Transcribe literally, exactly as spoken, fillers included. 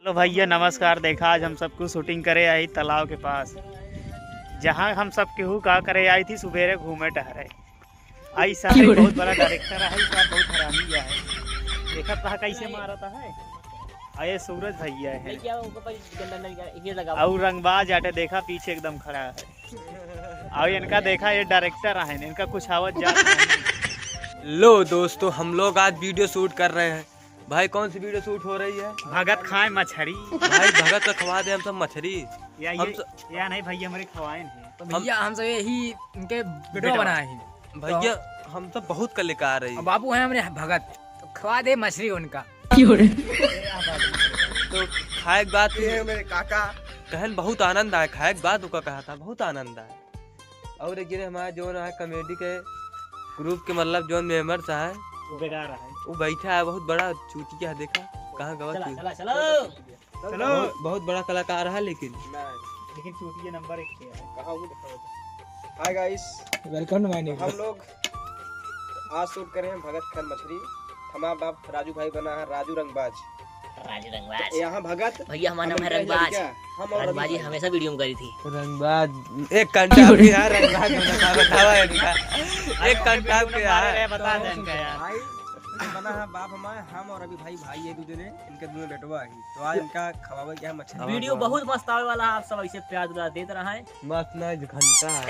हेलो भैया, नमस्कार। देखा, आज हम सबको शूटिंग करे आई तालाब के पास, जहाँ हम सब केहू का करे आई थी, सुबेरे घूमे टहरे। आई सारे बहुत बड़ा डायरेक्टर है, ई साहब बहुत हरामी है। देखत रहा कैसे मारता है। आ ये सूरज भैया है। और रंगबाज आटे, देखा पीछे एकदम खड़ा है। और इनका देखा, ये डायरेक्टर है, इनका कुछ आवत जात नहीं। लो दोस्तों, हम लोग आज वीडियो शूट कर रहे हैं। भाई, कौन सी वीडियो शूट हो रही है? भगत खाए मछरी। भाई, भगत का खवा दे हम सब मछरी। या हम ये, सब या नहीं भैया, हमारे खवाए नहीं। तो हम भैया, हम सब यही इनके बेटवा बेटवा। बनाए हैं। भैया, हम सब बहुत कलाकार है। और बाबू हैं हमारे भगत, तो खवा दे मछरी उनका। तो खाए के बाद ये है मेरे काका। कहन बहुत आनंद आए, खाए के बाद ओका कहा था, बहुत आनंद आए। और एक जने हमारे जो ना कॉमेडी के ग्रुप के, मतलब, जो मेंबर्स है, वो बेकार है। वो बैठा है, बहुत बड़ा चूतिया है, देखा कहाँ गवा चला, चूतिया। चला, चलो। चलो। बहुत, बहुत बड़ा कलाकार है, लेकिन लेकिन चूतिया नंबर एक पे है। कहाँ वो दिखाओ? हाय गाइस, welcome to my new हम vlog। लोग आज शूट करे हैं भगत खान मछरी। हमारा बाप राजू भाई बना है राजू रंगबाज। राजू रंगबाज। यहाँ भगत। भैया, हमारा नाम है रंगबाज। हम और रंगबाजी हमेशा वीडियो में करी थी। रंगबाज। एक कंटाप के यार, रंगबाज होना था, बतावा इनका। एक कंटाप के यार। बता दे इनका यार। भाई बना है बाप हमारे, हम और अभी भाई, भाई ये दो जने, इनके दोनों बेटवा है। तो आज इनका खवावे क्या मछली। वीडियो बहुत मस्त आवे वाला है, आप सब ऐसे प्यार दुलार देत रहा है। मस्त ना, घंटा है।